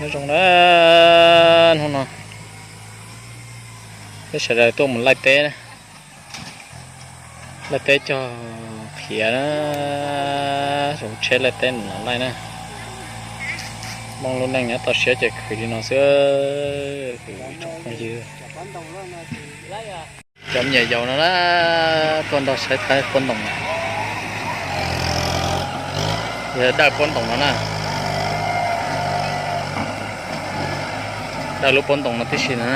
Nyob zoo na, hnub no peb sawv daws tuaj mus laij teb, laij teb cog qhiav na, zoo tsheb laij teb mus laij na. Hmoob lub neej nyob toj siab ces khwv li no xwb. Cov me nyuam yaus no na, tuaj nrog saib thaib pob ntoos na. Yog dawj pob ntoos no na. Dawj lub pob ntoos no tib si na.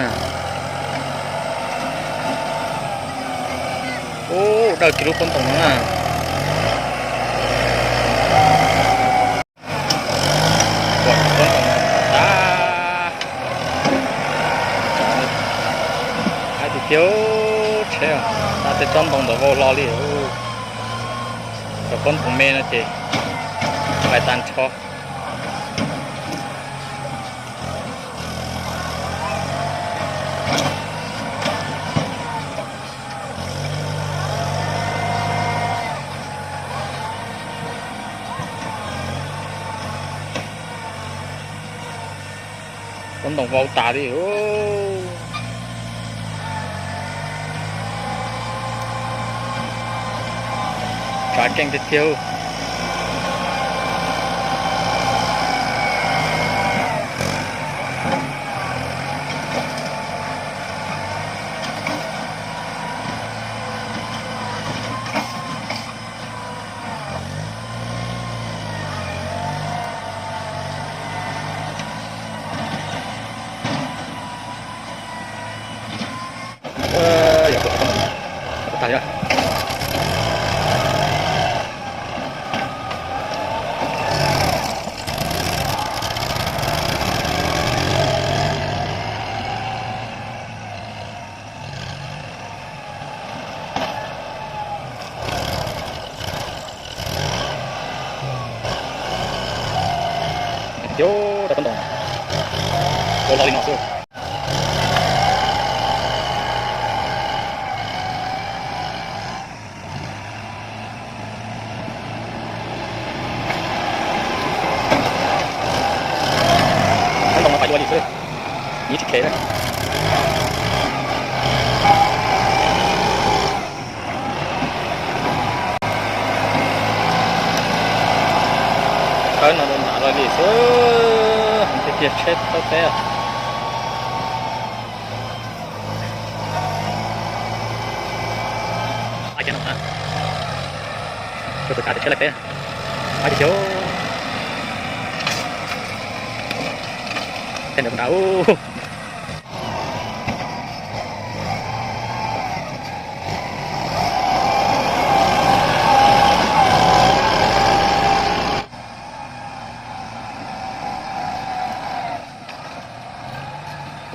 Ub, dawj kiag lub pob ntoos no na. Pob ntoos tas. Hais tiag tiag, tsheb tas tej tsob ntoo ntawd vau hlo li. Cov pob ntoos me no ces nqaim tag nrho. Pob ntoos vau tas li. Tsav keej tiag tiag. Cov pob ntoos ua lo li no xwb. Pob ntoos no pais dua li xwb, nyiv tsis khev li. Thawb no nram los li xwb, tiag tiag tsheb thawb teb. Tus kav tsheb laij teb, tus kav, tej ntawd kuv nrad.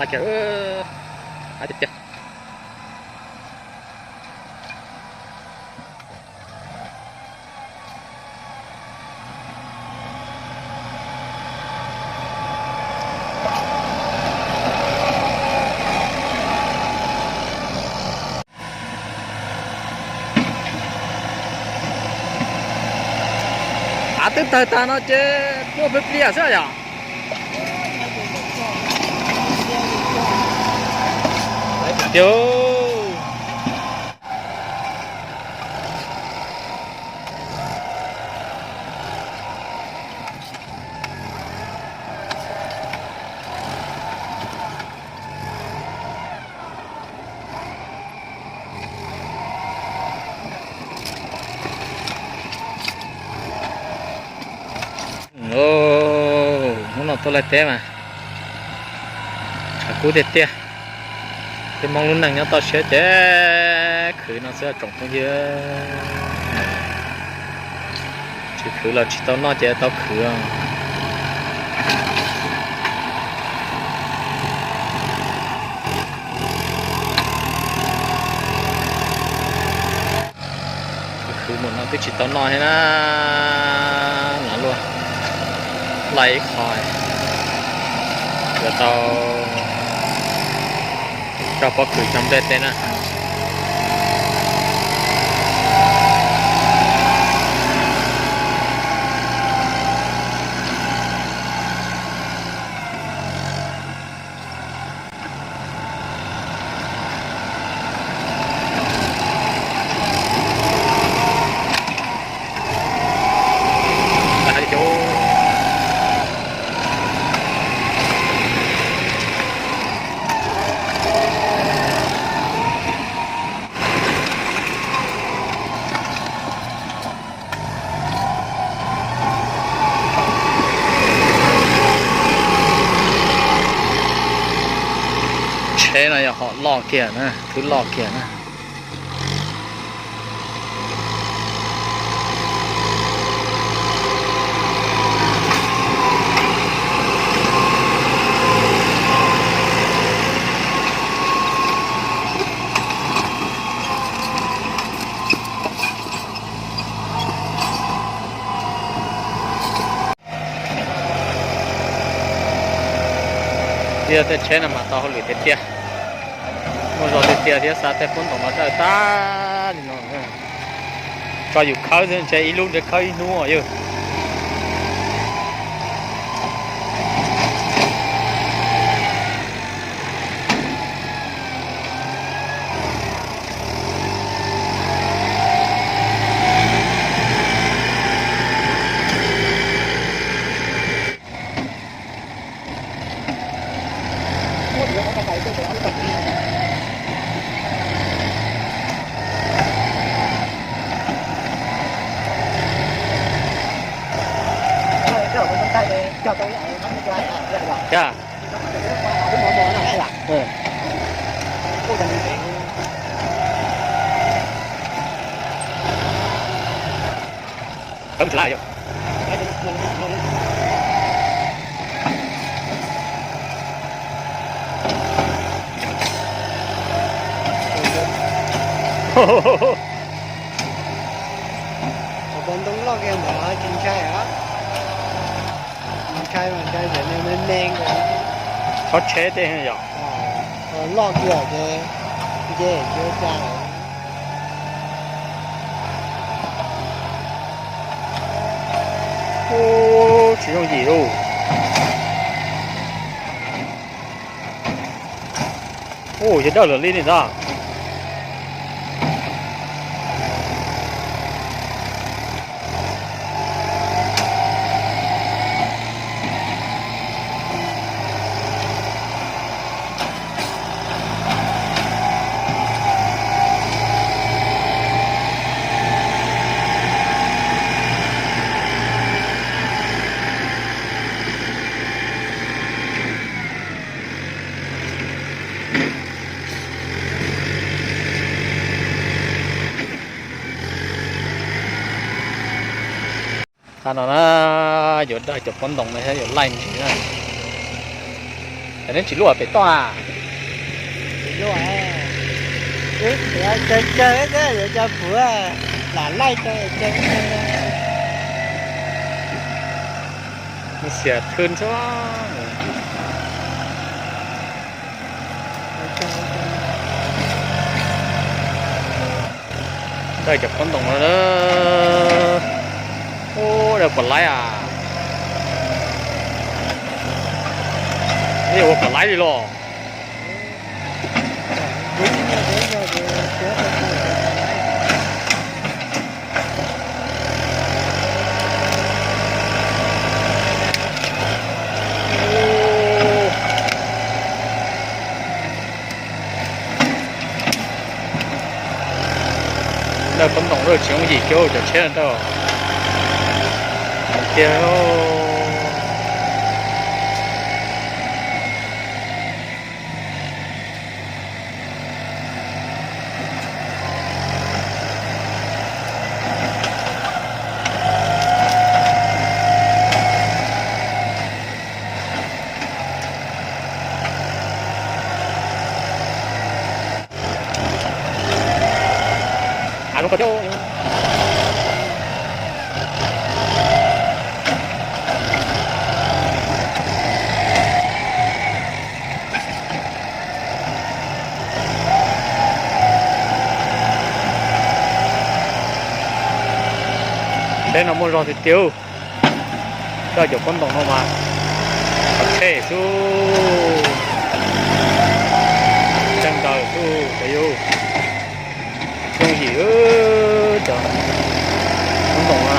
Laj kiag, laj tiag tiag. Av twb tawg tag no ces tuaj plig pliag xwb yom. Tiag. Hnub no tuaj laij teb mas tshav kub tiag tiag. Tej Hmoob lub neej nyob toj siab ces khwv no xwb tsoom phooj ywg. Tsis khwv los tsis tau noj ces tau khwv. Khwv mus no twb tsis tau noj thiab na. No luaj, laij ib qho yuav tau coj pob kws cog nplej teb na. Tsheb no yog hom loj kiag na, twb loj kiag na. Yog tej tsheb no mas tau hauj lwm tiag tiag, muaj zog tiag tiag thiab, xa tej pob ntoos no dawj tag li no. Tso yus khawb xwb ntshe ib lub ntshe khawb ib hnub yog. Cov pob ntoo loj kiag ntawd tsis ntshai os. Ntshai mas ntshai cov me me nkaus. Chob tsheb tej yom. Loj kiag ces nce tsis ua cas lawm. Tsis yooj yim lauj. Ua yog dawj lawm li ntag. Qhov no na, yuav dawj cov pob ntoos no thiab yuav laij ntsis na. Ces neb tsis luaj pem toj a? Tsis luaj, tsaws tsaws xwb yuav cov puav lam laij tsaws tsaws. Mus xiam thwj xwb. Dawj cov pob ntoos no. Ub, dawj puas laib as? Ib ua puas laib li los? Dawj pob ntoos dawj tsis yooj yim kiag cov tsheb no dawj tiag. Tsheb no muaj zog tiag tiag. Coj cov pob ntoos no mas qhov tsheb xwb, tseeb nkaus xwb cov yus. Yooj yim cov pob ntoos no na.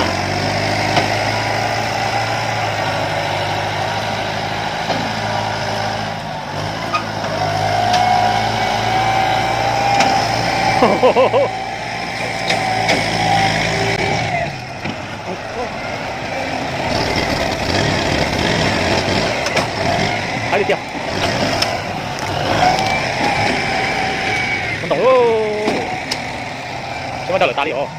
Hais li tias Muab dawj lawm tas li os.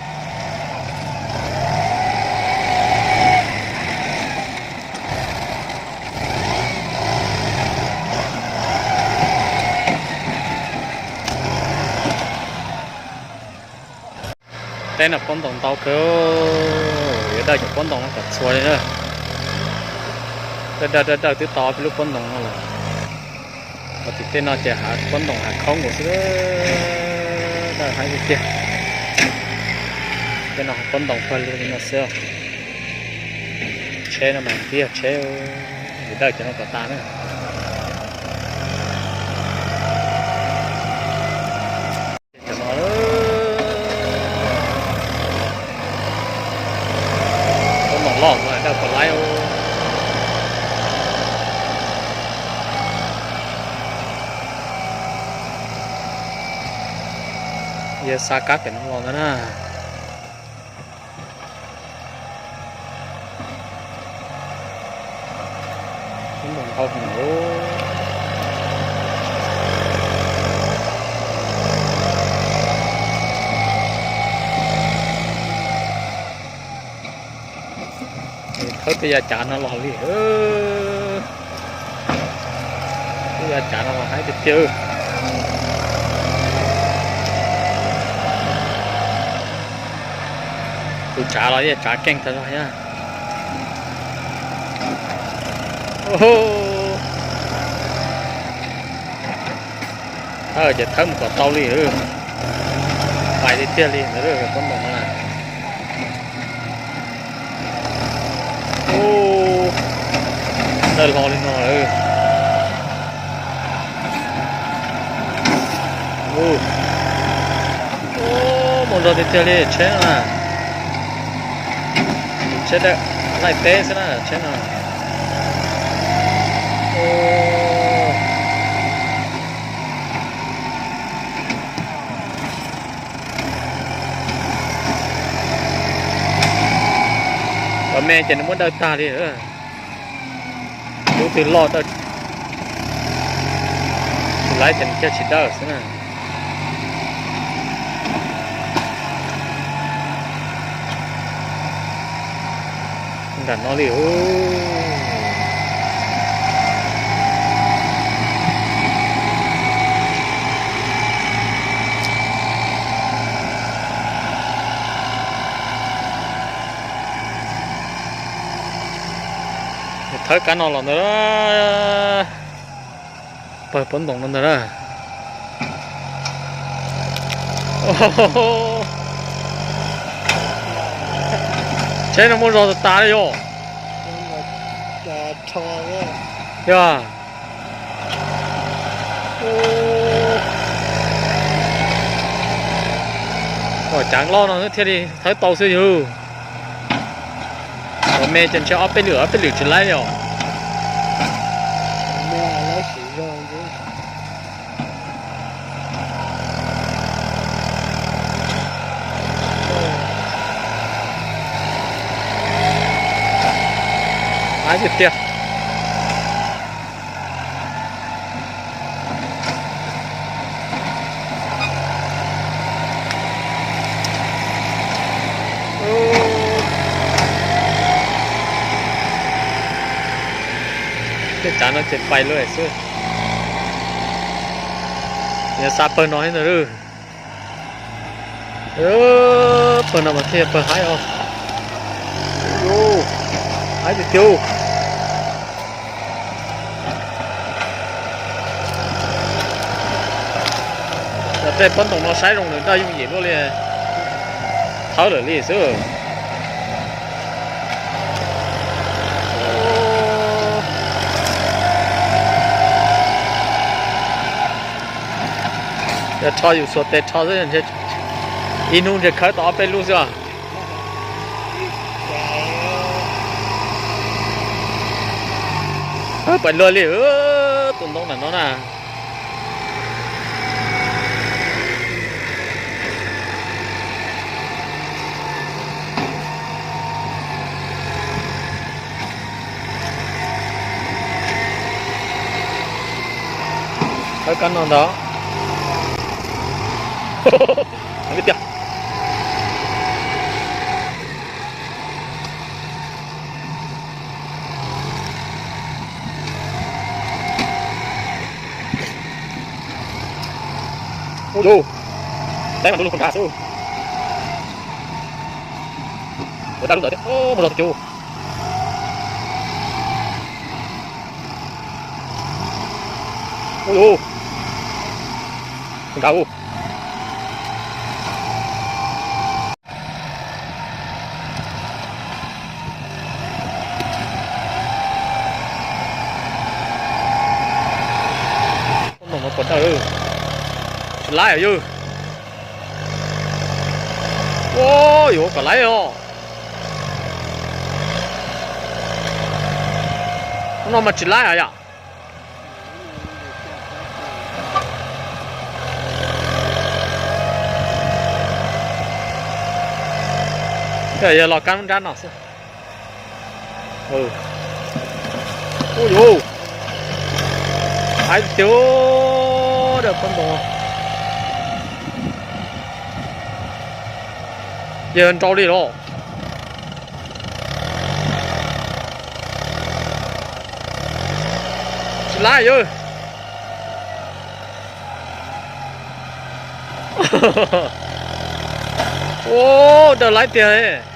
Teb no pob ntoos ntau kawg, yuav dawj cov pob ntoos no kom txhua li na. Dawj dawj dawj dawj twb tau ob peb lub pob ntoos no lawm. Ho tim tej no ces hav pob ntoos hav khaub nkaus xwb, dawj haib tiag tiag. Tej no pob ntoos pawg lug li no xwb. Tsheb no mas ntiag tsheb, yuav dawj cov no kom tas na. Cov no, pob ntoos loj no dawj puas laib. Yog xa kab pem no los ntag na. Pob ntoos ntau heev. Thawb tej yav cav no los li. Tej yav cav no los haib tiag tiag. Tus tsav los yeej tsav keej tas zog thiab. Thawb ces thawb mus kom tau li. Pais tiag tiag li ntawd pob ntoos no na. Dawj hlo li no. Mus zog tiag tiag li tsheb no na. Tsheb dawj laij teb xwb na tsheb no. Cov me ces nws muab dawj tag li. Lub twg loj dawj tsis laib ces nws thiaj tsis dawj xwb na. Nram no li. Thawb kab no los ntawd, pawg pob ntoos no ntag na. Tsheb no muaj zog tas tas li yom. Yog. Ua caav loj no thiaj li thawb tau xwb yog. Cov me ces ntshe ob peb lwm ob peb lwm tsis laib li os. Laib tiag tiag. Tej tsav no ces pais lawm xwb. Yog xa pawg no thiab ntag. Pawg no mas thiaj pawg haib os. Haib tiag tiag. Cov tej pob ntoos no saib zoo nws dawj yooj yim luaj li, thawb lawm li xwb. Yog rho yus xuas tes rho xwb, ib hnub ntshe khawb tau ob peb lub xwb os. Pais luag li, tus ntoo ntawm no na. Thawb kab no ntag. Tiag. Ub yus, dab mas nrov lug khaus nrad xwb. Ua dab lub ntawd thiab, mus zog tiag tiag. Ub yus, khaus nrad ub. Noog no puas dawb, tsis laib yog. Ua yuav kom laib os. No mas tsis laib yom. Yog los kab nrab no xwb. Ub yus, haib tiag, dawb paub ntoo. Yog nrau li los. Tsis laib yog. Ub, dawb laib tiag.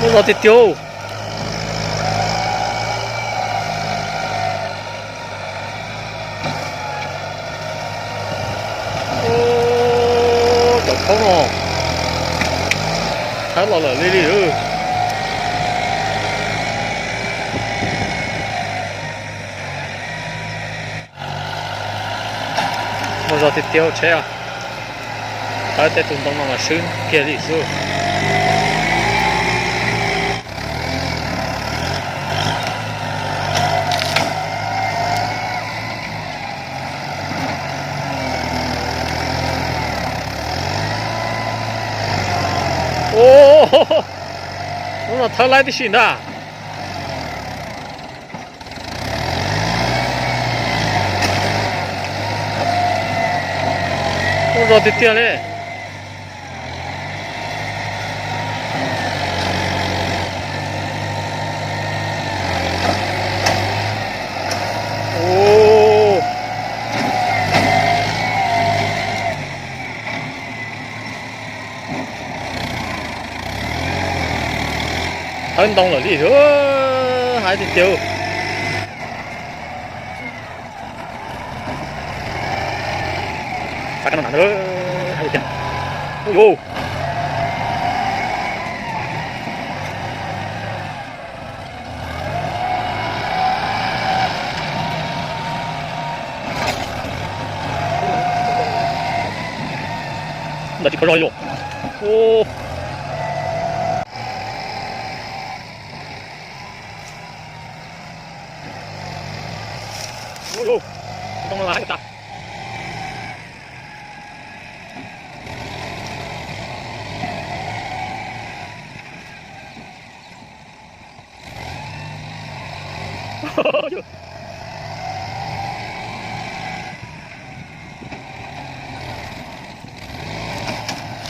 Muaj zog tiag tiag. Cov khaub no thawb los lawm li li. Muaj zog tiag tiag tsheb. Thawb tej tus ntoo no mas swb kiag li xwb. Ub, lub no thawb laib tib si ntag. Muaj zog tiag tiag li. Thawb ntoo lawm li, haib tiag tiag. Ntawm tsis khaus zog li los.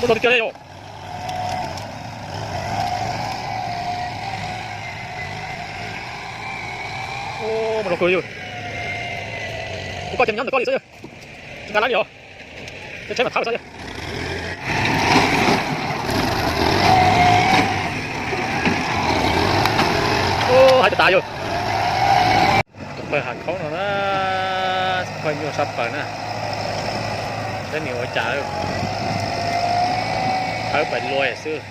Muaj zog tiag tiag li os. Muaj zog kawg yog. Kuv koj ces nyob ntawm koj li xwb yog. Tsis nqa lawm li os. Tsheb mas thawb xwb. Haib tas tas yog. Tus pawg hav khaub no na, pawg nyuaj sab plaws na. Saib nws ua cas, thawb pais luaj xwb.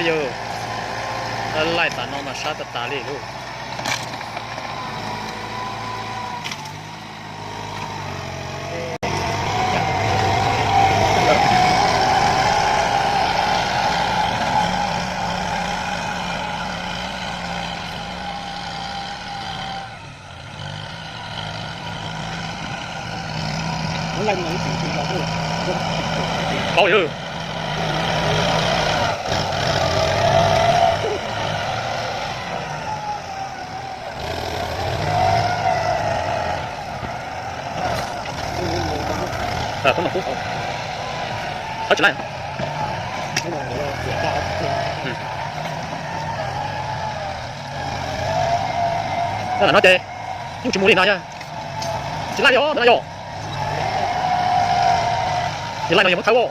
Yog, laij tas no mas sab tas tas li lauj. Paub yog. Thab tsis laij. Lam no ces yeej tsis mus li no yog. Tsis laij li os, ntawm no yog. Tsis laij no yog muab thawb os.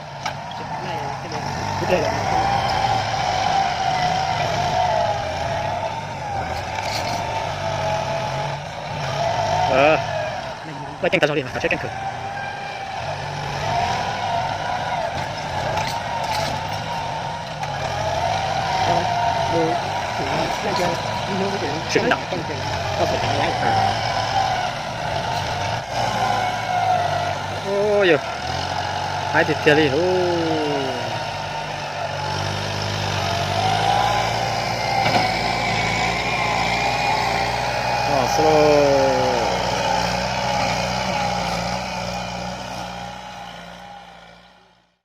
Laij keej tag zog li, kav tseb keej kawg. Sim ntawm. Yog, haib tiag tiag li lauj. Xwb lauj.